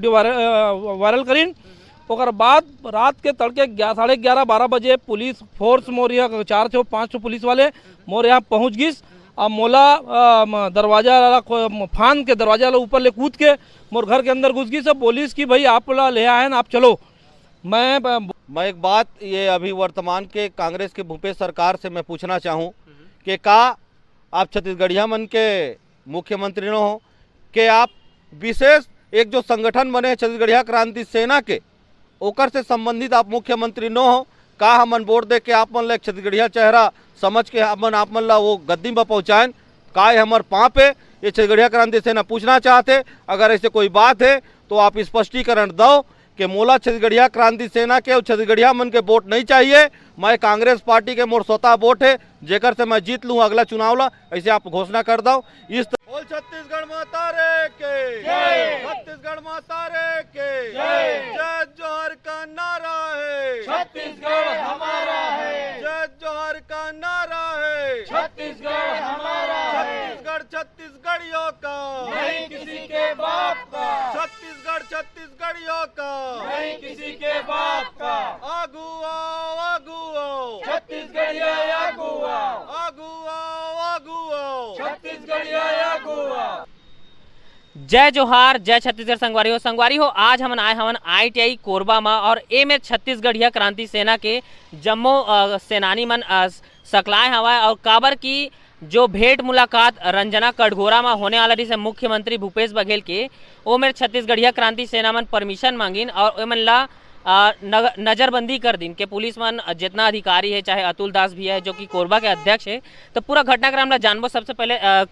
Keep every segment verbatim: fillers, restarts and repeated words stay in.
जो वायरल, अ, वायरल करिन। ओकर बाद रात के तड़के ग्या-, साढ़े ग्यारह, बारह बजे पुलिस फोर्स मोर यहाँ चार ठो, पाँच ठो पुलिस वाले मोर यहाँ पहुँच गिस। अब मोला, अ, म-, दरवाजा ला खो-, म-, फांद के दरवाजा ला ऊपर ले कूद के मोर घर के अंदर घुस गिस। अब बोलिस कि भाई आप ला ले आए हैं, आप चलो। मैं ब-, मैं एक बात, ये अभी वर्तमान के कांग्रेस के भूपेश सरकार से मैं पूछना चाहूँ कि का आप छत्तीसगढ़िया मन के मुख्यमंत्री नो हो, के आप विशेष एक जो संगठन बने छत्तीसगढ़िया क्रांति सेना के, ओकर से संबंधित आप मुख्यमंत्री नो हो? का हमन वोट दे के आप मन ला एक छत्तीसगढ़िया चेहरा समझ के हमन आप मन ला वो गद्दी में पहुँचाएन? का ये हमर पाप है? ये छत्तीसगढ़िया क्रांति सेना पूछना चाहते। अगर ऐसे कोई बात है तो आप स्पष्टीकरण दो कि मोला छत्तीसगढ़िया क्रांति सेना के और छत्तीसगढ़िया मन के वोट नहीं चाहिए। मैं कांग्रेस पार्टी के मोर स्वतः वोट है, जेकर से मैं जीत लूँ अगला चुनाव ला, ऐसे आप घोषणा कर दो। इस त- बोल छत्तीसगढ़ माता रे के जय। छत्तीसगढ़ माता रे के जय। जय जोहार का नारा है। छत्तीसगढ़ हमारा है। जय जोहार का नारा है। छत्तीसगढ़ हमारा है। छत्तीसगढ़ छत्तीसगढ़ियों का। नहीं किसी के बाप का। छत्तीसगढ़ छत्तीसगढ़ियों का। नहीं किसी के बाप का। आगू आओ, आगू आओ। छत्तीसगढ़िया आगू आओ। आगू आओ, आगू आओ। छत्तीसगढ़िया आगू आओ। जय जोहार, जय छत्तीसगढ़ संगवारी हो। संगवारी हो, आज हमन आए हवन आईटीआई कोरबा म और ए में छत्तीसगढ़िया क्रांति सेना के जम्मो, अ, सेनानी मन, अ, सकलाए हवय और काबर कि जो भेंट मुलाकात रंजना कटघोरा म होने वाला रहिस हे मुख्यमंत्री भूपेश बघेल के, ओ मेर छत्तीसगढ़िया क्रांति सेना मन परमिशन मांगिन और एमन ला, अ, नग-, नजरबंदी कर दिन के पुलिस मन, अ, जितना अधिकारी हे, चाहे अतुल दास भैया हे, जो कि कोरबा के अध्यक्ष हे, तो पूरा घटनाक्रम ला जानबो। सबसे पहले, अ,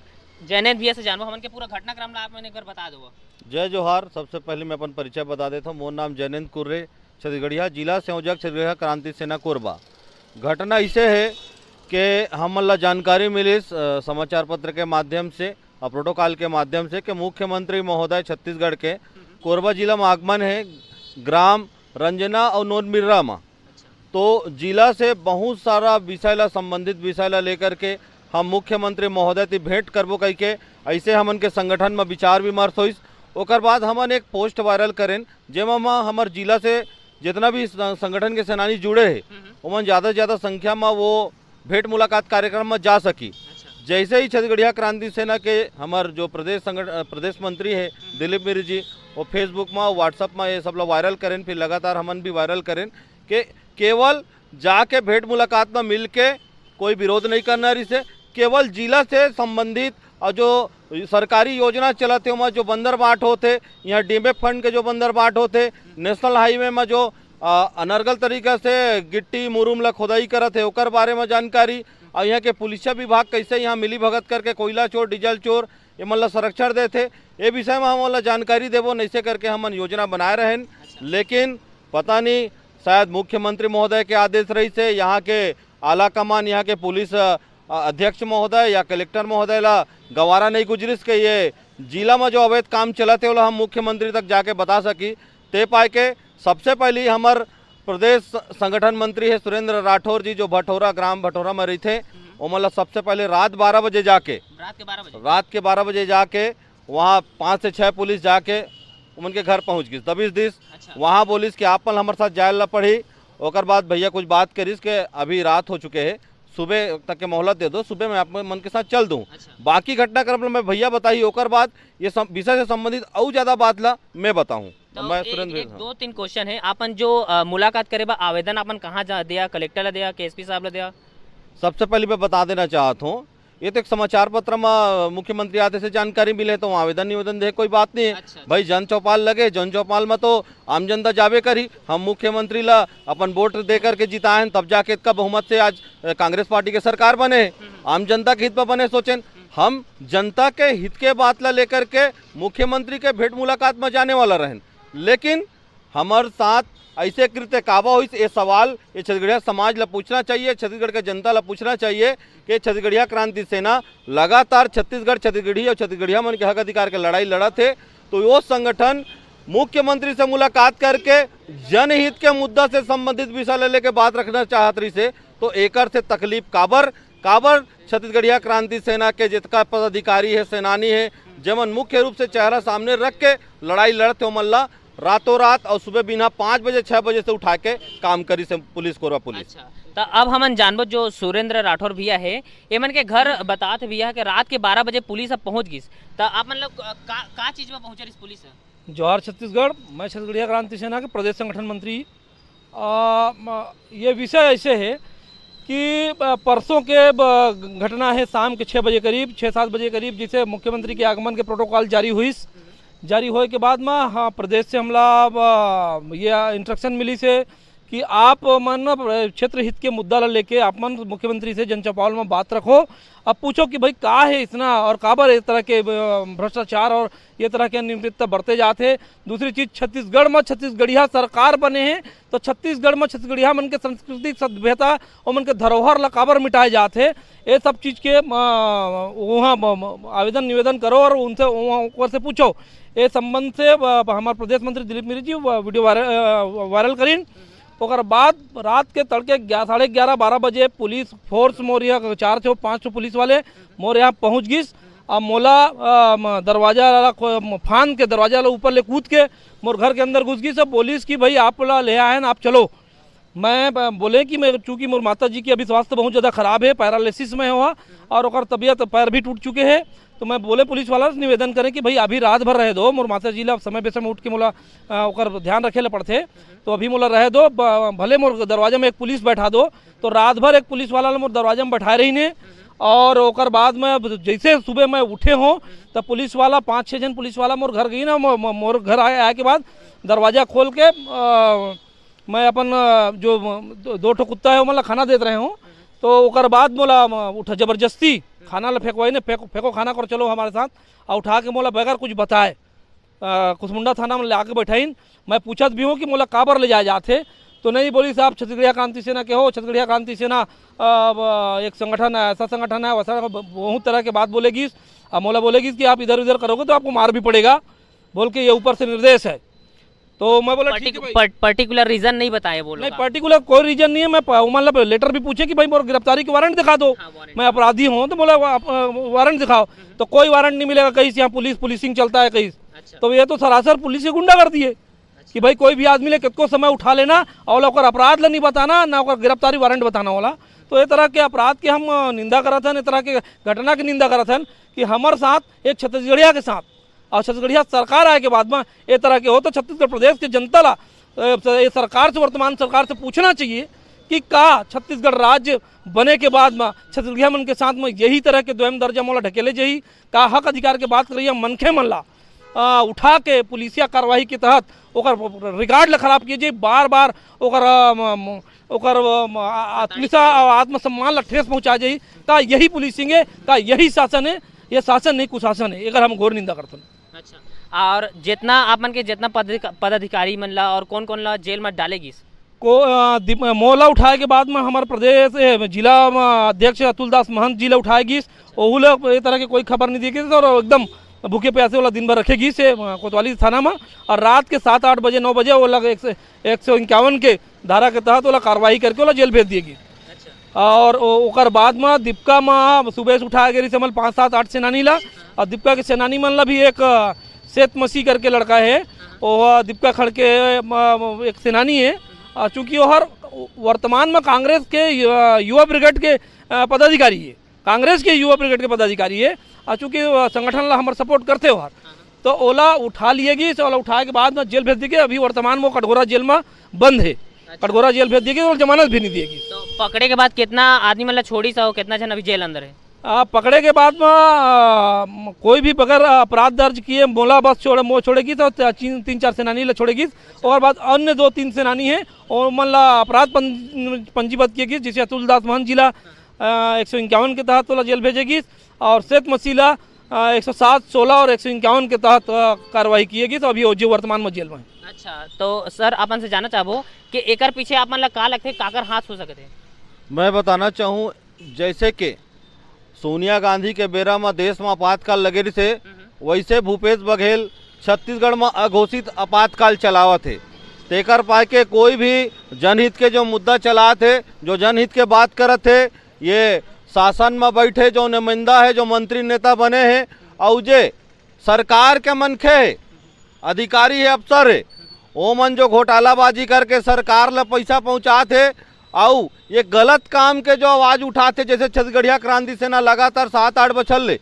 जैनेंद्र भैया से जानबो, हमन के पूरा घटनाक्रम ला आप मन एक बार बता दो। जय जोहार। सबसे पहले मैं अपन परिचय बता देता हूँ। मोर नाम जैनेंद्र कुर्रे, छत्तीसगढ़िया जिला संयोजक, छत्तीसगढ़िया क्रांति सेना कोरबा। घटना इसे है कि हमन ला जानकारी मिलिस, अ, समाचार पत्र के माध्यम से और प्रोटोकॉल के माध्यम से कि मुख्यमंत्री महोदय छत्तीसगढ़ के कोरबा जिला में आगमन है, ग्राम रंजना और नोनमिर्रा में। तो जिला से बहुत सारा विषय ला, संबंधित विषय ला लेकर के हम मुख्यमंत्री महोदय ती भेंट करबो कहिके ऐसे हमन के संगठन में विचार विमर्श होइस। ओकर बाद हमन एक पोस्ट वायरल करेन, जेमा म हमर जिला से जितना भी स-, संगठन के सेनानी जुड़े हे, हम्म। ओमन ज्यादा से ज्यादा संख्या म वो भेंट मुलाकात कार्यक्रम म जा सकी। अच्छा। जैसे ही छत्तीसगढ़िया क्रांति सेना के हमर जो प्रदेश संगठ-, अ, प्रदेश मंत्री हे हम्म। दिलीप मिरी जी, वो Facebook म, WhatsApp म ये सब ला वायरल करेन, फिर लगातार हमन भी वायरल करेन के केवल जाके भेंट मुलाकात म मिल के कोई विरोध नहीं करना रहिस हे। केवल जिला से संबंधित और जो सरकारी योजना चलत हे, ओमा जो बंदर बाट होत हे, यहाँ डीएमएफ फंड के जो बंदर बाट होत हे, नेशनल हाईवे में जो, अ, अनर्गल तरीका से गिट्टी मुरुम ला खोदाई करत हे, ओकर बारे में जानकारी, और यहाँ के पुलिसिया विभाग कैसे यहाँ मिली भगत करके कोयला चोर, डीजल चोर, ये मन ला संरक्षण देथे, ये विषय में हमन ला जानकारी देबो, नइसे करके हमन योजना बनाए रहेन। अच्छा। लेकिन पता नहीं, शायद मुख्यमंत्री महोदय के आदेश रहिस हे, यहाँ के आला कमान, यहाँ के पुलिस, अ, अध्यक्ष महोदय या कलेक्टर महोदय ला गवारा नहीं गुजरिस के ये जिला में जो अवैध काम चलत हे, ओला हम मुख्यमंत्री तक जाके बता सकी। ते पाए के सबसे पहली हमर प्रदेश संगठन मंत्री हे सुरेंद्र राठौर जी, जो भटोरा, ग्राम भटोरा में रहिथे, हम्म। ओमन ला सबसे पहले रात बारह बजे जाके, रात के बारह बजे? रात के बारह बजे जाके वहाँ पाँच से छः पुलिस जाके उमन के घर पहुँच गिस, दबिश दिस। अच्छा। वहाँ बोलिस कि आप मन हमर साथ जाए ला पड़ही। ओकर बाद भैया कुछ बात करिस के अभी रात हो चुके हे, सुबह तक के मोहलत दे दो, सुबह मैं आप मन के साथ चल दूँ। अच्छा। बाकी घटनाक्रम ला मैं भैया बताही, ओकर बाद ये सम-, विषय से संबंधित अउ ज्यादा बात ला मैं बताहूँ। तो मैं एक, सुरेंद्र एक, हाँ। दो तीन क्वेश्चन है। आपन जो, अ, मुलाकात करे बर आवेदन आपन कहाँ जा दिया, कलेक्टर ला दिया, के एसपी साहब ला दिया? सबसे पहले मैं बता देना चाहत हूँ, ये तो एक समाचार पत्र में मुख्यमंत्री आते से जानकारी मिले तो वहाँ आवेदन निवेदन दे कोई बात नहीं है। अच्छा, अच्छा। भाई, जन चौपाल लगे, जन चौपाल में तो आम जनता जाबे करी। हम मुख्यमंत्री ला अपन वोट दे करके जिताए हैं, तब जाके इतना बहुमत से आज, अ, कांग्रेस पार्टी के सरकार बने है। हम्म। आम जनता के हित पर बने सोचेन। हम्म। हम जनता के हित के बात ला लेकर के मुख्यमंत्री के भेंट मुलाकात में जाने वाला रहेन, लेकिन हमर साथ ऐसे कृत्य काबा होइस, ये सवाल ये छत्तीसगढ़िया समाज ला पूछना चाहिए, छत्तीसगढ़ के जनता ला पूछना चाहिए कि छत्तीसगढ़िया क्रांति सेना लगातार छत्तीसगढ़, छत्तीसगढ़ी और छत्तीसगढ़िया मन के हक अधिकार के लड़ाई लड़त हे, तो वो संगठन मुख्यमंत्री से मुलाकात करके जनहित के मुद्दा से संबंधित विषय ला लेके बात रखना चाहत रहिस हे, तो एकर से तकलीफ काबर, काबर छत्तीसगढ़िया क्रांति सेना के जितका पदाधिकारी हे, सेनानी हे, जेमन मुख्य रूप से चेहरा सामने रख के लड़ाई लड़त हे, ओमन ला रातों रात और सुबह बिना पाँच बजे, छह बजे से उठा के काम करिस हे पुलिस, कोरबा पुलिस। अच्छा, त अब हमन जानबो जो सुरेंद्र राठौर भैया हे, एमन के घर बतात हे भैया के रात के बारह बजे पुलिस अब पहुंच गिस, त आप मन लोग का, का चीज में पहुंचे रहिस पुलिस ह? जोहार छत्तीसगढ़, मैं छत्तीसगढ़िया क्रांति सेना के प्रदेश संगठन मंत्री। आ, म-, ये विषय ऐसे है कि, आ, परसों के ब-, घटना है शाम के छः बजे करीब, छः सात बजे करीब, जिसे मुख्यमंत्री के आगमन के प्रोटोकॉल जारी हुई। जारी होए के बाद में, हाँ, प्रदेश से हमला, आ, ये इंस्ट्रक्शन मिली से कि आप मन क्षेत्र हित के मुद्दा ला लेके आप मन मुख्यमंत्री से जनचौपाल में बात रखो। अब पूछो कि भाई का है इतना और काबर इस तरह के, अ, भ्रष्टाचार और ये तरह के अनियमितता बढ़ते जात है। दूसरी चीज, छत्तीसगढ़ में छत्तीसगढ़िया सरकार बने हैं, तो छत्तीसगढ़ में छत्तीसगढ़िया मन के संस्कृति, सभ्यता और मन के धरोहर ला काबर मिटाए जात है, ये सब चीज के, अ, वहाँ ब-, ब-, आवेदन निवेदन करो और उनसे वहाँ ऊपर से पूछो। ये संबंध से, अ, हमारे प्रदेश मंत्री दिलीप मिरी जी व-, वीडियो वायरल, अ, वायरल करीन। ओकर बाद रात के तड़के ग्या-, साढ़े ग्यारह, बारह बजे पुलिस फोर्स मोर यहाँ चार ठो, पाँच ठो पुलिस वाले मोर यहाँ पहुँच गिस। अब मोला, अ, म-, दरवाजा ला खो-, म-, फांद के दरवाजा ला ऊपर ले कूद के मोर घर के अंदर घुस गिस। अब बोलिस कि भाई आप ला ले आए हैं, आप चलो। मैं ब-, बोले कि मैं, चूंकि मोर माता जी की अभी स्वास्थ्य बहुत ज़्यादा खराब है, पैरालिसिस में है वहाँ, और ओकर तबीयत, पैर भी टूट चुके हैं, तो मैं बोले पुलिस वाला से निवेदन करें कि भाई अभी रात भर रहे दो, मोर माता जी ला समय बेसमय उठ के मोला, अ, ओकर ध्यान रखे ला पड़थे, तो अभी मोला रहे दो, ब-, भले मोर दरवाजा में एक पुलिस बैठा दो। तो रात भर एक पुलिस वाला ला मोर दरवाजा में बैठाए रहिन हे, और ओकर बाद में अब जैसे सुबह मैं उठे हों, तब पुलिस वाला, पाँच छः जन पुलिस वाला मोर घर गई ना, मो-, मो-, मोर घर आए, आए के बाद दरवाजा खोल के, अ, मैं अपन, अ, जो दो, दो ठो कुत्ता है, ओमन ला खाना देत रहे हों, तो ओकर बाद मोला, अ, उठा, जबरदस्ती खाना ला फेंकवाइन हे, "फेंको, फेंको खाना कर, चलो हमारे साथ।" और उठा के मोला बगैर कुछ बताए, अ, कुसमुंडा थाना में ले आके बैठाइन। मैं पूछत भी हों कि मोला काबर ले जाए जात हे, तो नहीं, बोलिस आप छत्तीसगढ़िया क्रांति सेना के हो, छत्तीसगढ़िया क्रांति सेना, अ, ब-, एक संगठन है, ऐसा संगठन है, वैसा, ब-, बहुत तरह के बात बोले गिस। अब मोला बोले गिस कि आप इधर उधर करोगे तो आपको मार भी पड़ेगा, बोल के ये ऊपर से निर्देश है। तो मैं बोला, "ठीक है भाई।" पर्टिकुलर रीजन नहीं बताए वो लोग नहीं, आपको? पर्टिकुलर कोई रीजन नहीं है। मैं प-, मतलब लेटर भी पूछे कि भाई मोर गिरफ्तारी के वारंट दिखा दो, हाँ, वारंट। मैं अपराधी हूँ, तो बोला, "वा-, आप, अ, वारंट दिखाओ।" तो कोई वारंट नहीं मिलेगा, कहीं से यहाँ पुलिस पुलिसिंग चलता है कहीं। अच्छा। तो ये तो सरासर पुलिस के गुंडा कर दिए कि भाई कोई भी आदमी ले कितको समय उठा लेना और ओकर अपराध ला नहीं बताना, ना ओकर गिरफ्तारी वारंट बताना वाला। तो ये तरह के अपराध के हम, अ, निंदा करत हन, ये तरह के घटना की निंदा करत हन कि हमर साथ एक छत्तीसगढ़िया के साथ और छत्तीसगढ़िया सरकार आए के बाद में ये तरह के हो, तो छत्तीसगढ़ प्रदेश के जनता ला, अ, ये सरकार से, वर्तमान सरकार से पूछना चाहिए कि का छत्तीसगढ़ राज्य बने के बाद में छत्तीसगढ़िया मन के साथ में यही तरह के दोयम दर्जा मोला ढकेले जाही? का हक अधिकार के बात करइया मनखे मन ला, अ, उठा के पुलिसिया कार्रवाई के तहत ओकर रिकॉर्ड ला खराब किए जाही, बार बार ओकर, अ, म-, म-, ओकर, अ, म-, आ-, आत्मसा-, आत्मसम्मान ला ठेस पहुंचा जाही? का यही पुलिसिंग है? का यही शासन है? ये शासन नहीं, कुशासन है। एकर हम घोर निंदा करथन। अच्छा, और जितना आप मन के जितना पदाधिका-, पदाधिकारी मन ला और कौन कौन ला जेल में डाले गिस? को, अ, दि-, मोला उठाए के बाद में हमारे प्रदेश, ए, जिला में अध्यक्ष अतुल दास महंत जी ला उठाए गिस। ओहू ला ये तरह के कोई खबर नहीं दिए गिस और एकदम भूखे प्यासे वाला दिन भर रखे गिस हे, अ, कोतवाली थाना में। और रात के सात आठ बजे, नौ बजे वो लग एक सौ, एक सौ इक्यावन के धारा के तहत ओला कार्रवाई करके ओला जेल भेज दिए गिस। अच्छा। और ओ-, ओकर बाद में दीपका में सुबह से उठाए गे रहिस हमन पाँच, सात, आठ सेनानी ला। और दीपका के सेनानी मन ला भी एक, अ, सेत मसीह करके लड़का है, वो दीपका खड़के, अ, एक सेनानी है। और चूंकि वो हर वर्तमान में कांग्रेस के यु-, युवा ब्रिगेड के, अ, पदाधिकारी है, कांग्रेस के युवा ब्रिगेड के पदाधिकारी है। और चूंकि वो संगठन ला हमर सपोर्ट करते हो हर, तो ओला उठा लिए गिस, ओला उठाए के बाद में जेल भेज दिए गिस। अभी वर्तमान में वो कटघोरा जेल में बंद है। अच्छा। कटघोरा जेल भेज दिए गिस और जमानत भी नहीं दिए गिस। तो पकड़े के बाद कितना आदमी मन ला छोड़िस और कितना झन अभी जेल अंदर है? आ, पकड़े के बाद में, आ, म-, कोई भी बगैर अपराध दर्ज किए मोला बस छोड़े, मो छोड़े गिस तो तीन, तीन चार सेनानी ला छोड़े गिस। ओकर बाद अन्य दो तीन सेनानी है, ओमन ला अपराध पं-, पंजीबद्ध किए गिस, जैसे अतुल दास महंत जी ला, आ, एक सौ इक्यावन के तहत ओला जेल भेजे गिस और सेत मसीह ला, आ, एक सौ सात सोलह और एक सौ इक्यावन के तहत, आ, कार्रवाई किए गिस। अभी वो जो वर्तमान में जेल में है। अच्छा, तो सर, अपन से जानना चाहबो कि एकर पीछे आप मन ला का लगथे, काकर हाथ हो सकत हे? मैं बताना चाहूँ, जैसे कि सोनिया गांधी के बेरा म देश म आपातकाल लगे रिहिस हे, वैसे भूपेश बघेल छत्तीसगढ़ म अघोषित आपातकाल चलावत हे। तेकर पाय के कोई भी जनहित के जो मुद्दा चलात हे, जो जनहित के बात करत हे, ये शासन म बैठे जो नुमाइंदा हे, जो मंत्री नेता बने हे, अउ जे सरकार के मनखे हे, अधिकारी हे, अफसर हे, ओमन जो घोटालाबाजी करके सरकार ल पैसा पहुंचात हे, अउ ये गलत काम के जो आवाज उठात हे, जैसे छत्तीसगढ़िया क्रांति सेना लगातार सात आठ बछर ले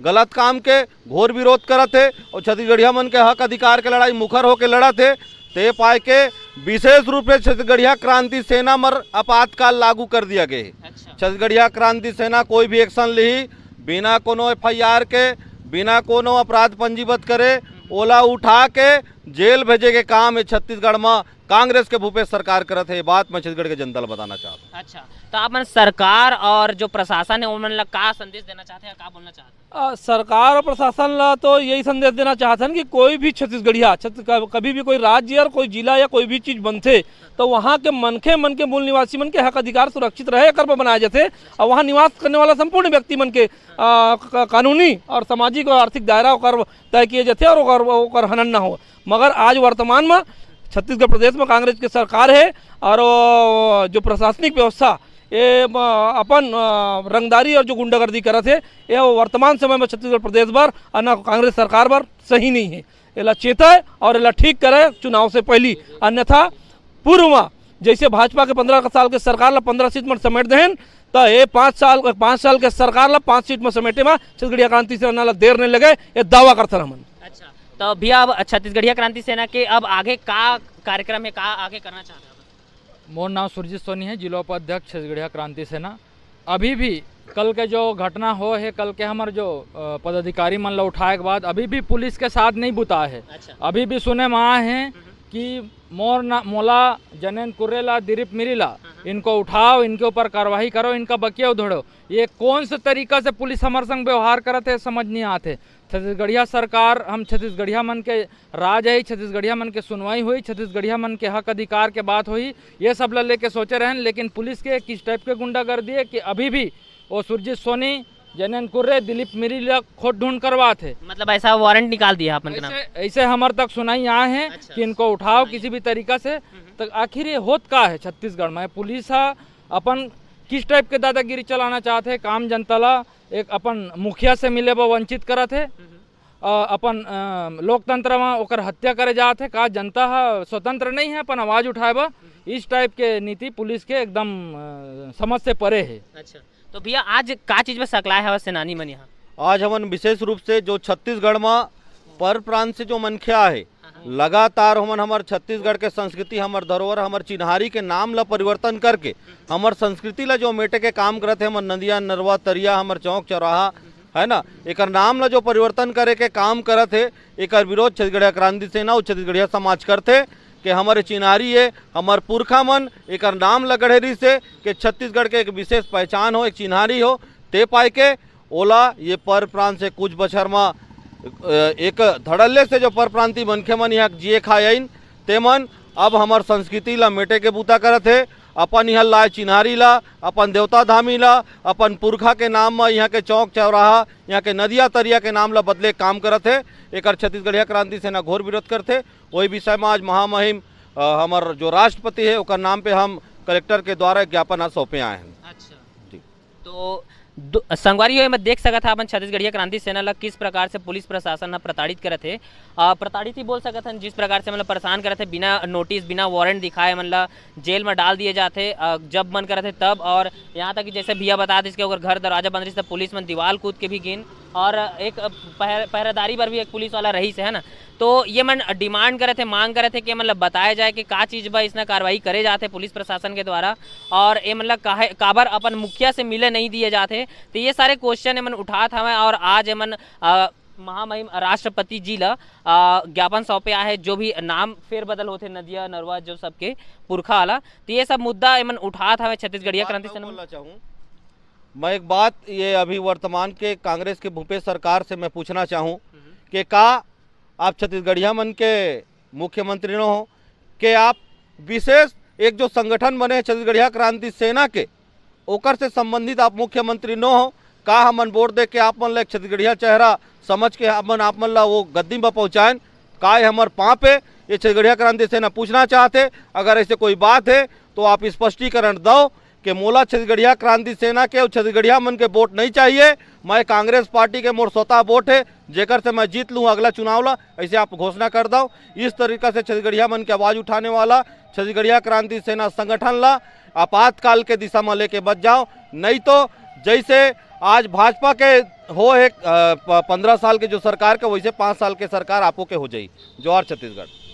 गलत काम के घोर विरोध करत हे अउ छत्तीसगढ़िया मन के हक अधिकार के लड़ाई मुखर होके लड़त हे, ते पाए के विशेष रूप से छत्तीसगढ़िया क्रांति सेना मर आपातकाल लागू कर दिया गया है। अच्छा। छत्तीसगढ़िया क्रांति सेना कोई भी एक्शन लिही, बिना कोनो एफआईआर के, बिना कोनो अपराध पंजीबद्ध करे, ओला उठा के जेल भेजे के काम हे छत्तीसगढ़ म कांग्रेस के भूपेश सरकार करत हे। ये बात मैं छत्तीसगढ़ के जनता ल बताना चाहत हूँ। अच्छा, तो आप मन सरकार और जो प्रशासन है, उन मन ला का संदेश देना चाहते हैं, का बोलना चाहते हैं? अ, सरकार और प्रशासन ला तो यही संदेश देना चाहत हन कि कोई भी छत्तीसगढ़िया, छत्त-, क-, कभी भी कोई राज्य और कोई जिला या कोई भी चीज बनथे, तो वहाँ के मनखे मन के, मूल निवासी मन के हक अधिकार सुरक्षित रहे, एकर बर बनाए जाथे। और वहाँ निवास करने वाला संपूर्ण व्यक्ति मन के, अ, क-, कानूनी और सामाजिक और आर्थिक दायरा ओकर तय किए जाथे और ओकर, ओकर हनन ना हो। मगर आज वर्तमान में छत्तीसगढ़ प्रदेश में कांग्रेस के सरकार है और जो प्रशासनिक व्यवस्था ये, अ, अपन, अ, रंगदारी और जो गुंडागर्दी करत हे, ये वर्तमान समय में छत्तीसगढ़ प्रदेश बर और न कांग्रेस सरकार बर सही नहीं है। एला चेतय और एला ठीक करे चुनाव से पहली, अन्यथा पूर्व में जैसे भाजपा के पंद्रह साल के सरकार ला पंद्रह सीट में समेट देहन, तो ये पाँच साल, पाँच साल के सरकार ला पाँच सीट में समेटे में छत्तीसगढ़िया क्रांति सेना ला देर नहीं लगे, ये दावा करथन हमन। अच्छा, तो भैया, अब छत्तीसगढ़िया क्रांति सेना के अब आगे का कार्यक्रम है, का आगे करना चाहते हैं? मोर नाम सुरजीत सोनी है, जिला उपाध्यक्ष छत्तीसगढ़िया क्रांति सेना। अभी भी कल के जो घटना हो है, कल के हमर जो, अ, पदाधिकारी मन ला उठाए के बाद अभी भी पुलिस के साथ नहीं बुता है। अच्छा। अभी भी सुने में आए हैं कि मोर ना, मोला, जैनेंद्र कुर्रे ला, दिलीप मिरी ला, इनको उठाओ, इनके ऊपर कार्रवाई करो, इनका बकिया उधेड़ो। ये कौन से तरीका से पुलिस हमर संग व्यवहार करत है, समझ नहीं आत है। छत्तीसगढ़िया सरकार, हम छत्तीसगढ़िया मन के राज आई, छत्तीसगढ़िया मन के सुनवाई हुई, छत्तीसगढ़िया मन के हक अधिकार के बात हुई, ये सब ला लेके सोचे रहन, लेकिन पुलिस के किस टाइप के गुंडागर्दी है कि अभी भी वो सुरजीत सोनी, जैनेंद्र कुर्रे, दिलीप मिरी ला खोज ढूंढ करवात है। मतलब ऐसा वारंट निकाल दिया अपन के नाम? ऐसे, ऐसे हमर तक सुनाई आए हैं अच्छा। कि इनको उठाओ किसी भी तरीका से। तो आखिर ये होत का है छत्तीसगढ़ में? पुलिस हा अपन किस टाइप के दादागिरी चलाना चाहत है, काम जनता ला एक अपन मुखिया से मिले बर वंचित करत है, अ, अपन, अ, लोकतंत्र में ओकर हत्या करे जात है। का जनता हा स्वतंत्र नहीं है अपन आवाज उठाए बर? इस टाइप के नीति पुलिस के एकदम, अ, समझ से परे है। अच्छा, तो भैया, आज का चीज में सकलाए हवा सेनानी मन यहाँ? आज हमन विशेष रूप से जो छत्तीसगढ़ में पर प्रांत से जो मनखे आए, लगातार हमन हमर छत्तीसगढ़ के संस्कृति, हमर धरोहर, हमर चिन्हारी के नाम ला परिवर्तन करके हमर संस्कृति ला जो मेटे के काम करत हे, हमर नदिया, नरवा, तरिया, हमर चौक चौराहा, है ना, एकर नाम ला जो परिवर्तन करे के काम करत हे, एकर विरोध छत्तीसगढ़िया क्रांति सेना अउ छत्तीसगढ़िया समाज करथे। के हमर चिन्हारी हे, हमर पुरखा मन एकर नाम ला गढ़े रिहिस हे, के छत्तीसगढ़ के एक विशेष पहचान हो, एक चिन्हारी हो, ते पाए के ओला ये पर प्रांत से कुछ बछर म, अ, एक धड़ल्ले से जो पर प्रांतीय मनखे मन यहाँ जिए खाए आइन, तेमन अब हमर संस्कृति ला मेटे के बूता करत हे, अपन यहाँ लाए चिन्हारी ला, अपन देवता धामी ला, अपन पुरखा के नाम म यहाँ के चौक चौराहा, यहाँ के नदिया तरिया के नाम ला बदले काम करत हे। एकर छत्तीसगढ़िया क्रांति सेना घोर विरोध करथे। वही विषय में आज महामहिम, अ, हमर जो राष्ट्रपति हे, ओकर नाम पे हम कलेक्टर के द्वारा एक ज्ञापन आज सौंपे आए हैं। अच्छा। जी। तो दो-, संगवारी हो, एमा देख सकत हा अपन छत्तीसगढ़िया क्रांति सेना ला किस प्रकार से पुलिस प्रशासन ह प्रताड़ित करत हे। अ, प्रताड़ित ही बोल सकत हन, जिस प्रकार से मतलब परेशान करत हे, बिना नोटिस, बिना वारंट दिखाए मन ला जेल में डाल दिए जाथे, अ, जब मन करत हे तब। और यहाँ तक कि जैसे भैया बता दिस कि ओकर घर दरवाजा बंद रहिस, त पुलिस मन दीवाल कूद के भी गिन और एक, अ, पहर-, पहरेदारी बर भी एक पुलिस वाला रहिस हे, है ना। तो ये मन डिमांड करत हे, मांग करत हे कि मतलब बताया जाए कि का चीज बा, इसना कार्रवाई करे जात हे पुलिस प्रशासन के द्वारा, और ये मतलब काहे, काबर अपन मुखिया से मिले नहीं दिए जात हे। तो ये सारे क्वेश्चन ये मन उठात हवय और आज ये मन, अ, महामहिम राष्ट्रपति जी ला, अ, ज्ञापन सौंपे आए हे, जो भी नाम फेरबदल होथे नदिया नरवा जो सबके पुरखा वाला, तो ये सब मुद्दा ये मन उठात हवय छत्तीसगढ़िया बात क्रांति मैं सेना। बोलना चाहूँ, मैं एक बात ये अभी वर्तमान के कांग्रेस के भूपेश सरकार से मैं पूछना चाहूँ कि का आप छत्तीसगढ़िया मन के मुख्यमंत्री न हो, के आप विशेष एक जो संगठन बने हे छत्तीसगढ़िया क्रांति सेना के, ओकर से संबंधित आप मुख्यमंत्री न हो? का हमन वोट दे के आप मन ला एक छत्तीसगढ़िया चेहरा समझ के हमन आप मन ला वो गद्दी में पहुँचाएन? का ये हमर पाप हे? ये छत्तीसगढ़िया क्रांति सेना पूछना चाहथे। अगर ऐसे कोई बात हे तो आप स्पष्टीकरण दो कि मोला छत्तीसगढ़िया क्रांति सेना के अउ छत्तीसगढ़िया मन के वोट नहीं चाहिए। मैं कांग्रेस पार्टी के मोर स्वतः वोट है, जेकर से मैं जीत लूँ अगला चुनाव ला, ऐसे आप घोषणा कर दो। इस तरीका से छत्तीसगढ़िया मन के आवाज उठाने वाला छत्तीसगढ़िया क्रांति सेना संगठन ला आपातकाल के दिशा में लेके बच जाओ, नहीं तो जैसे आज भाजपा के हो एक पंद्रह साल के जो सरकार के, वैसे पाँच साल के सरकार आपो के हो जाई। जोहार छत्तीसगढ़।